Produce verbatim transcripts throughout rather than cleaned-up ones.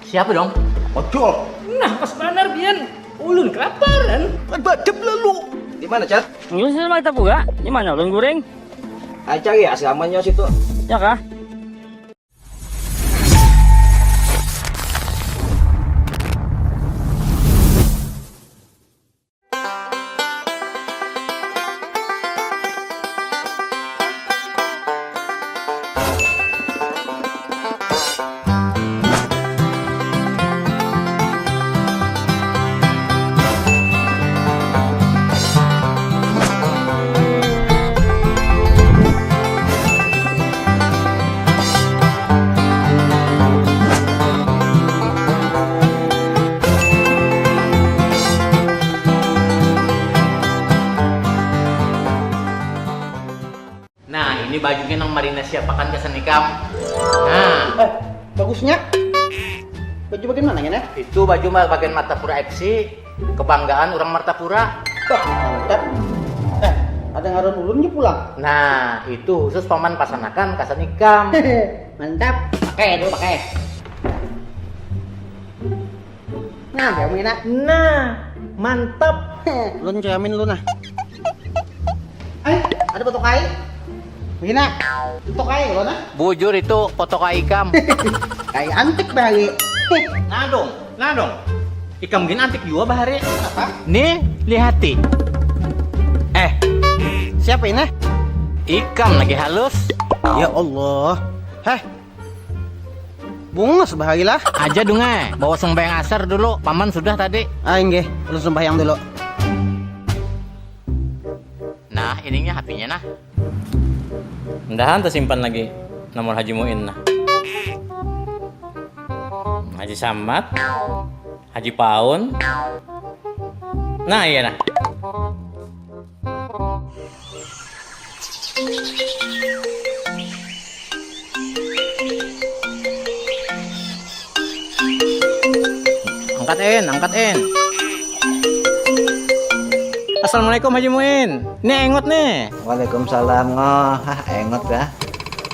Siapa dong? Ojol. Nah, pas banar, Bian. Ulun kelaparan. Kan badep lalu. Di mana, Cat? Ini sih mata pura. Di mana ulun guring? Ayo cari asramanya situ. Ya kah? Nah, ini bajunya nang marina siapakan gasan ikam. Nah. Eh, bagusnya. Baju bagian mana ya? Itu baju bagian Martapura F C, kebanggaan orang Martapura. Wah, mantap. Eh, ada ngaran ulun pulang. Nah, itu khusus paman pasanakan gasan ikam. Mantap. Pakai dulu, pakai. Nah, ya, Mina. Nah, mantap. Ulun jamin lu nah. Eh, ada foto kai? Mina, foto kai lo nah. Bujur itu foto kai ikam. Kai antik bahari. Nah dong, nah dong. Ikam gin antik jua bahari. Apa? Nih, lihati. Eh, siapa ini? Ikam lagi halus. Ya Allah. Heh, bungas bahari lah. Aja dungai, bawa sembahyang asar dulu. Paman sudah tadi. Ah, inggih, ulun sembahyang dulu. Nah, ininya H P-nya nah. Mudahan tersimpan lagi nomor Haji Muin nah. Haji Samad, Haji Paun. Nah, iya nah. Angkat in, angkat in. Assalamualaikum Haji Muin. Ini Engot nih. Waalaikumsalam, Ngo. Hah, Engot kah?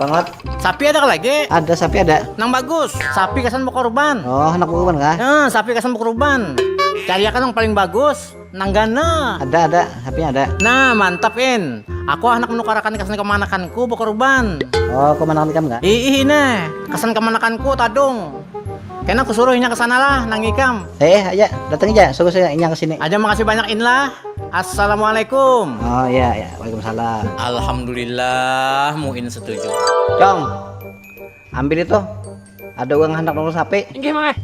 Pengot. Sapi ada lagi? Ada, sapi ada. Nang bagus. Sapi gasan bekorban. Oh, anak bekorban kah? Eh, sapi gasan bekorban. Cariakan yang paling bagus. Nanggana. Ada, ada. H P-nya ada. Nah, mantap, In. Aku handak menukarakan kesan kemanakanku bekorban. Oh, kemanakan ikam kah? Ih, ih, nah. Kesan kemanakanku tadung. Kena kusuruh inya ke sana lah, nang ikam. Eh, eh, aja. Datang aja. Suruh saya inya ke sini. Aja, makasih banyak, In lah. Assalamualaikum. Oh, iya, iya. Waalaikumsalam. Alhamdulillah, Muin setuju. Cong, ambil itu. Ada orang hendak nurun sapi. Inggih, Mang, eh.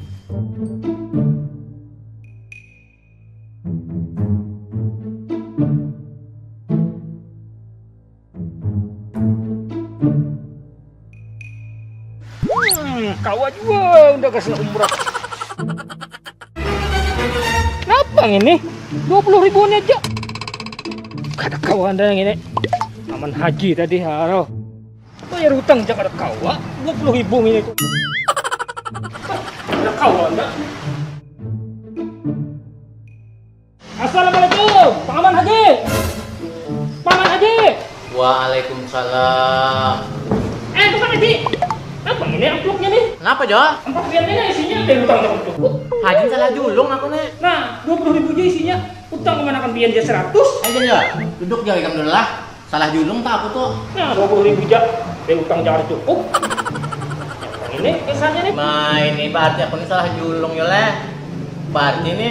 Hmm, kawa jua unda gasan umrah. Napa ngini? Dua puluh ribu ni aja. Kada kawa unda ngini. Aman haji tadi, haro. Bayar hutang ja kada kawa, dua puluh ribu ngini tu. Kada kawa unda. Assalamualaikum, Paman Haji. Paman Haji. Waalaikumsalam. Eh, Paman Haji. Napa ngini amplopnya nih? Napa, Jo? Amplop biar ini isinya ada utang cukup. Hajin salah julung aku nih. Nah, dua puluh ribu aja isinya. Utang kemanakan biar dia seratus. Ayo, Jo. Duduk, Jo, ikam dulu lah. Salah julung tak aku tuh? Nah, dua puluh ribu ja. Be utang jangan cukup. Ini kisahnya nih. Nah, ini berarti aku ini salah julung ya, Leh. Berarti ini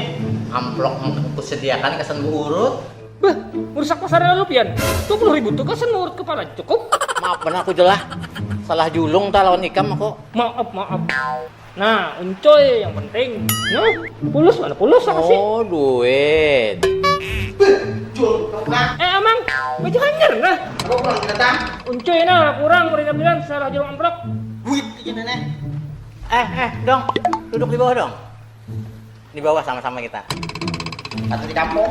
amplop yang aku sediakan kesan urut. Beh, merusak pasar lalu pian. Dua puluh ribu tuh kesan urut kepala cukup. Maaf benar aku jelah. Salah julung tak lawan ikam aku. Maaf, maaf. Nah, encoy yang penting. Nah, pulus mana pulus aku sih? Oh, duit. Jual kau nah. Eh, Amang, baju hanyar nah. Aku kurang binatang. Encoy nah, kurang merinan-rinan salah jual amplop. Duit aja nenek. Eh, eh, dong. Duduk di bawah dong. Di bawah sama-sama kita. Atau di kampung.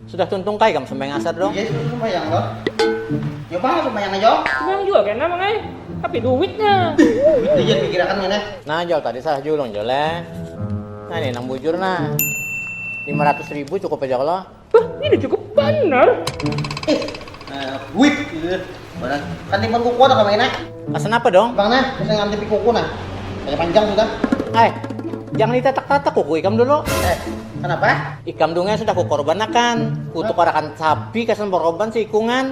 Sudah tuntung kai kam sembahyang asar dong? Iya, itu sembahyang loh. Nyoba sembahyang aja. Sembahyang juga kena, Mang, ai. Tapi duitnya. Duitnya jangan pikirakan mana. Nah, Jol, tadi salah julung, Jol, eh. Nah, ini nang bujur nah. Lima ratus ribu cukup aja kalau. Wah, ini cukup benar. Eh, eh, duit gitu. Mana? Kan timbang kuku ada kami nak. Pesan apa dong? Bang nah, pesan nganti kuku nah. Saya panjang sudah. Eh, jangan ditatak-tatak kuku ikam dulu. Eh, kenapa? Ikam dungnya sudah kukorbanakan. Kutukarakan sapi kasan boroban seikungan.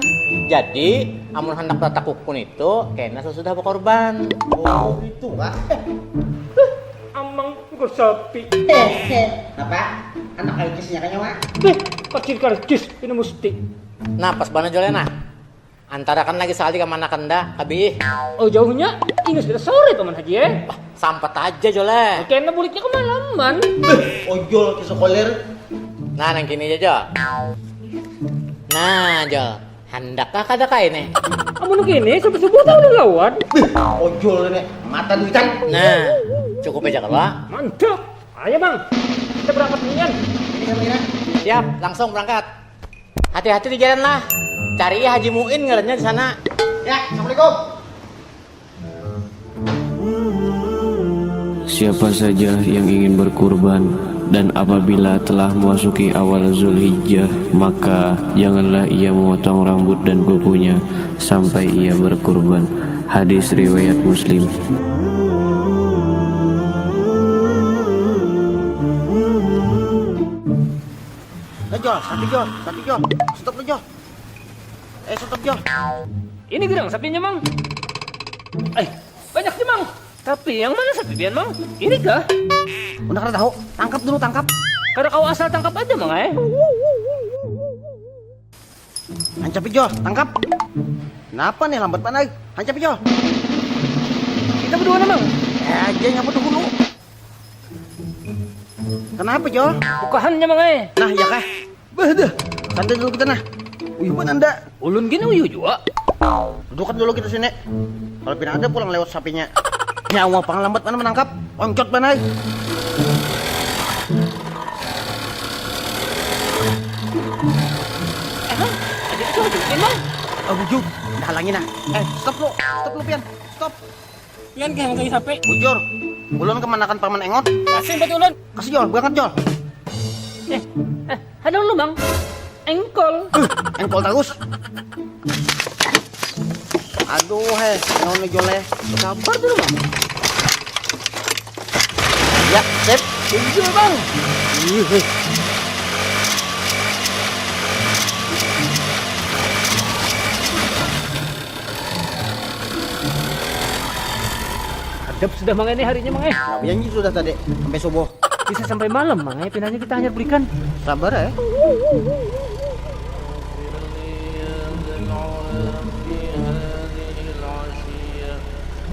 Jadi, amun handak tatak kuku nitu, kena sesudah bekorban. Oh, itu lah. Amang kukur sapi. Eh, eh. Apa? Anak kayu kisnya kan nyawa? Eh, karcis-karcis. Ini mesti. Nah, pas bana jolena. Antarakan lagi sali ka mana kenda, kabiih. Oh jauhnya, ini sudah sore paman haji eh. Wah, sampat aja jol eh. Kena buliknya kemalaman. Beuh, ojol kisah koler. Nah, nang kini aja jol. Nah jol, handakkah kada kah ini? Amun kini sampai subuh tahu udah lawan. Beuh, ojol ini, mata duitan. Nah, cukup aja kalau. Mantap, ayo bang, kita berangkat duluan. Ini kami ya. Siap, langsung berangkat. Hati-hati di jalan lah. Cari Haji Muin ngarannya di sana. Ya, assalamualaikum. Siapa saja yang ingin berkurban dan apabila telah memasuki awal Zulhijjah, maka janganlah ia memotong rambut dan kukunya sampai ia berkurban. Hadis riwayat Muslim. Nah, Jol, sapi Jol, sapi Jol. Stop lu Jol. Eh, stop Jol. Ini gerang sapinya, Mang. Eh, banyak sih, Mang. Tapi yang mana sapi pian, Mang? Ini kah? Udah kada tahu. Tangkap dulu, tangkap. Kada kau asal tangkap aja, Mang, eh. Hancap Jol, tangkap. Kenapa nih lambat banget? Hancap Jol. Kita berdua, Mang. Eh, aja nyapa dulu. Kenapa, Jol? Bukahannya, Mang ai. Nah, ya kah? Bah, dah. Santai dulu kita, nah. Uyuh, mana anda? Ulun gini uyuh juga. Dudukan dulu kita sini. Kalau pina ada pulang lewat sapinya. Nyawa pang lambat mana menangkap. Oncot mana, ai. Eh, Mang. Ada itu, ada itu, Mang. Ah, bujur. Dah halangi, nah. Eh, stop lu. Stop lu, Pian. Stop. Pian kah yang cari sapi? Bujur. Ulun kemanakan paman Engot? Kasih berarti ulun. Kasih Jol, berangkat Jol. Eh, eh, ada lu bang. Engkol. Huh, engkol terus. Aduh, heh, naon nih Jol eh. Sabar dulu bang. Ya, sip. Bujur bang. Ih, heh. Hadap sudah mangai nih harinya mangai. Nah, janji sudah tadi sampai subuh. Bisa sampai malam mangai pinanya kita hanyar belikan. Sabar ya.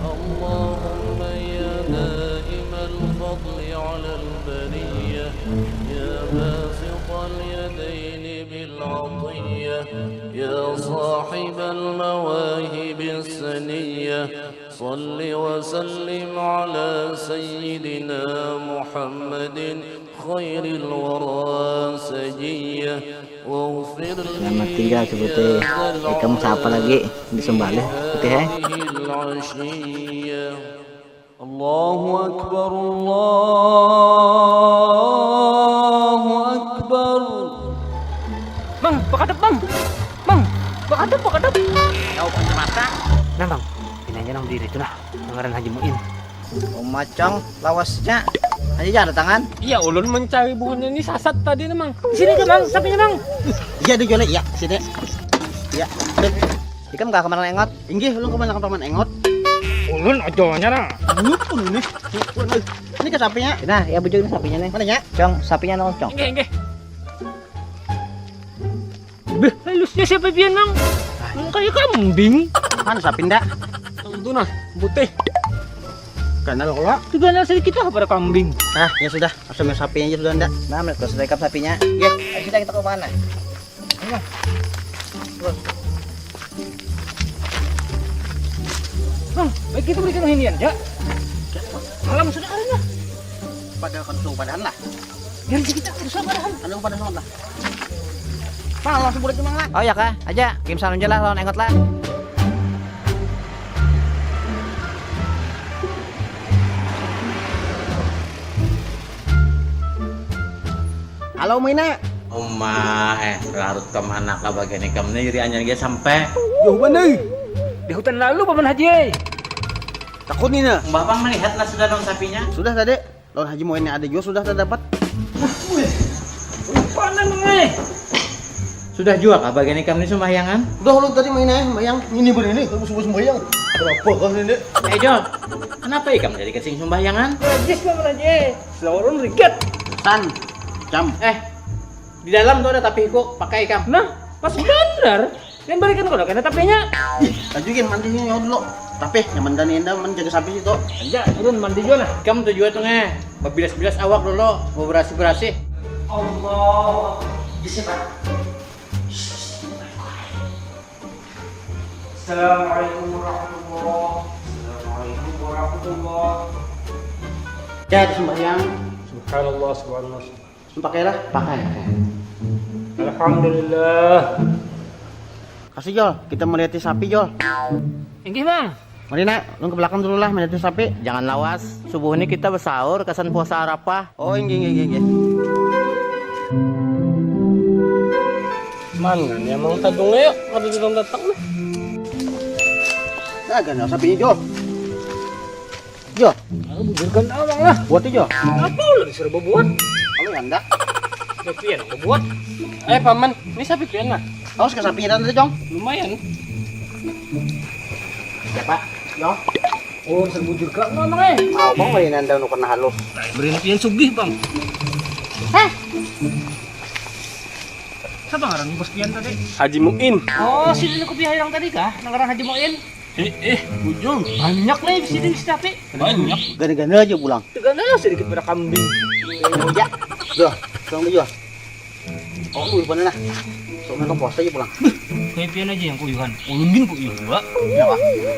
اللهم يا دائم الفضل على البرية، يا باسط اليدين بالعطية، يا صاحب المواهب السنية، صل وسلم على سيدنا محمد خير الورى سجية، واغفر لي Selamat tinggal يا Cibutih. ذا Eh, kamu siapa العلا lagi? Disembah في leh, Putih, eh? هذه العشية. Allahu Akbar, Allahu Akbar. Mang, bakadap, Mang. Mang, bakadap, bakadap. Tahu kan mata? Nah, Mang. Ini aja nang berdiri itu nah. Ngaran Haji Muin. Macang lawasnya. Aja jangan tangan. Iya, ulun mencari buhannya ini sasat tadi nih, Mang. Sini ke, Mang, sapinya, Mang. Iya, di jole. Iya, sini. Iya. Ikam gak kemana engot? Inggih, ulun kemana paman engot? Ulun aja wanya nah. Ulun pun ini. Ini ke sapinya. Nah, ya bujur ini sapinya nih. Mana ya? Cong, sapinya nol, Cong. Inggih, inggih. Beh, halusnya siapa pian nang? Kayak kambing. Mana sapi ndak? Itu nah, putih. Ganal kalau. Itu ganal sedikit lah pada kambing. Nah, ya sudah, asal sapinya aja sudah ndak. Nah, menurut sudah ikam sapinya. Ya, ayo sudah kita ke mana? Bang, baik itu berikan hinian ya. Malam sudah harinya. Pada kan sudah padahan lah. Biar kita susah padahan. Anu pada sudah lah. Bang, langsung boleh cuma lah. Oh ya kah, aja. Kim Sanun lah lawan engot lah. Halo Mina. Uma, eh, larut kemana kah bagian ikam nih, iri anyar ge sampai. Jauh mana? Di hutan lalu, Paman Haji, eh. Takut nih nah. Mbah pang melihat lah sudah daun sapinya. Sudah tadi. Lawan Haji Muin yang ada juga sudah terdapat. Wih, panen nih. Sudah jua kah bagian ikam ni sembahyangan? Udah ulun tadi main aja sembahyang. Ini bener nih, kamu semua sembahyang. Kenapa kau ini? Eh Jol, kenapa ikam jadi kesing sembahyangan? Najis lah mana aja. Selawarun rigat. San, cam. Eh, di dalam tuh ada tapiku, pakai ikam. Nah, pas bener. Kan balikan kau kena tapinya. Ih, laju kan mandinya nyawa dulu. Tapi nyaman dan indah menjaga sapi itu. Aja turun mandi juga nah. Kamu tuh juga tuh ngeh. Bebilas-bilas awak dulu, beberasi-berasi. Allah. Bisa, Pak. Assalamualaikum warahmatullah. Assalamualaikum warahmatullah. Ya, sembahyang. Subhanallah, subhanallah. Pakai lah. Pakai. Alhamdulillah. Kasih Jol, kita melihat sapi Jol. Inggih mang. Mari nak, lu ke belakang dulu lah melihat sapi. Jangan lawas, subuh ini kita bersahur kesan puasa Arafah. Oh inggih inggih inggih. Mana nih emang tadungnya ya? Ada datang datang nih. Nah, ganal sapinya Jol. Jo. Aku bujurkan abang lah. Buat Jo. Apa ulah disuruh berbuat? Kamu yang hendak. Tapi yang berbuat. Eh paman, ini sapi pian lah. Tahu sekali sapi tadi Jong? Lumayan. Siapa? Jo. Oh, bisa bujurkan abang eh. Abang mainan daun kena halus. Berintian sugih bang. Hah? Siapa ngaran bos pian tadi? Haji Muin. Oh, si dulu kopi yang tadi kah? Nang ngaran Haji Muin. Eh, eh, bujur. Banyak lah di sini tapi. Banyak. Ganda-ganda aja pulang. Ganda sedikit pada kambing. Ya, ya. Yo, pulang dulu. Oh, lu mana nah? Sok nonton puasa aja pulang. Kayak pian aja yang kuyuhan. Ulun gin kuyuh juga. Kenapa?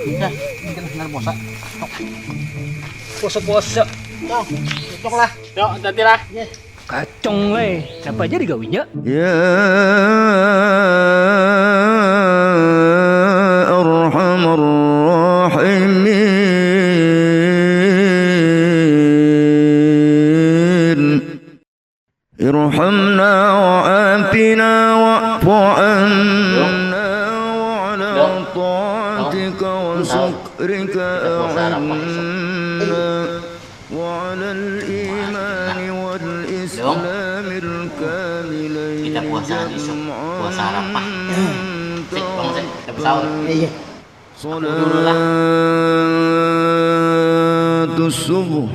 Udah, ini kan benar puasa. Puasa-puasa. Cok, cok lah. Yo, hati-hati lah. Yes. Kacong leh, siapa aja digawinya? Ya Arhamar Rahimin. Irhamna wa afina wa'fu anna wa ala ta'atika wa syukrika a'inna. وعلى الإيمان والإسلام الكاملين جمعا. Kita puasa isuk, puasa Arafah. Sik, bangun sik, kita bersahur. Iya. Aku dulu lah. صلاة الصبح.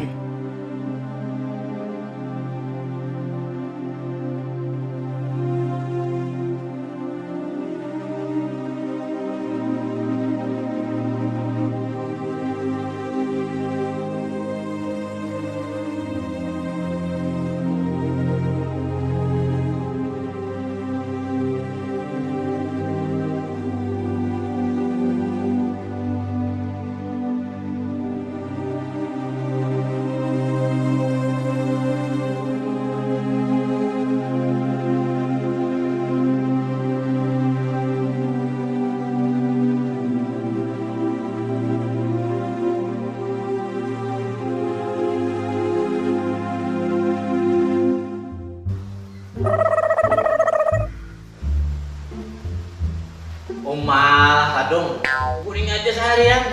Umalah sadung. Kuring aja seharian.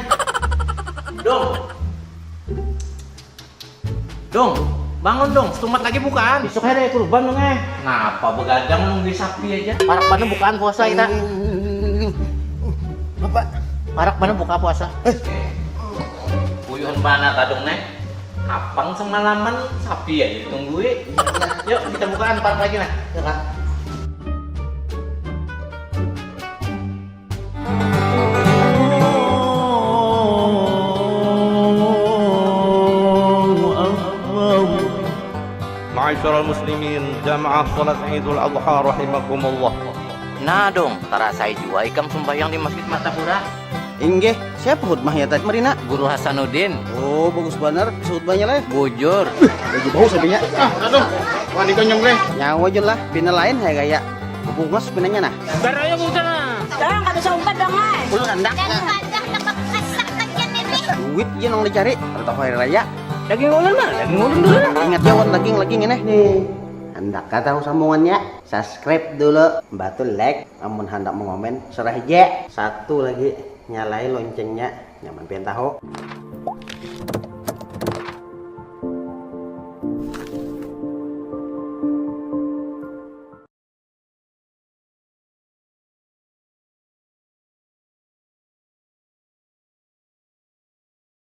Dong. Dong, bangun dong, setumat lagi bukaan. Besok hari kurban dong eh. Ngapa begadang nunggu sapi aja? Parak mana bukaan puasa kita? Apa? Parak mana buka puasa? Eh. Puyuhan mana tadung neh? Apang semalaman sapi aja ditunggui. Yuk kita bukaan parak lagi nah. Ya kan? Allahu Akbar. Ma'asyiral muslimin, jamaah salat Idul Adha rahimakumullah. Nah dong, tarasai jua ikam sumbahyang di Masjid Martapura. Inggih, siapa khutbahnya tadi, Marina? Guru Hasanuddin. Oh, bagus banar khutbahnya leh. Bujur. Baju bau sapinya. Ah, aduh, wani konyong leh. Nyawa aja lah, pina lain hai gaya. Bungkus pinanya nah. Baraya bujur nah. Dong, kada usah umpat dong ai. Ulun handak. Daripada handak masak aja nih. Duit aja nang dicari, kada tahu hari raya. Daging ulun mah, daging ulun dulu lah. Ingat ya wan daging lagi ngene. Nih, handak kah tahu sambungannya? Subscribe dulu, bantu like, amun handak mengomen serah aja. Satu lagi, nyalai loncengnya, nyaman pian tahu.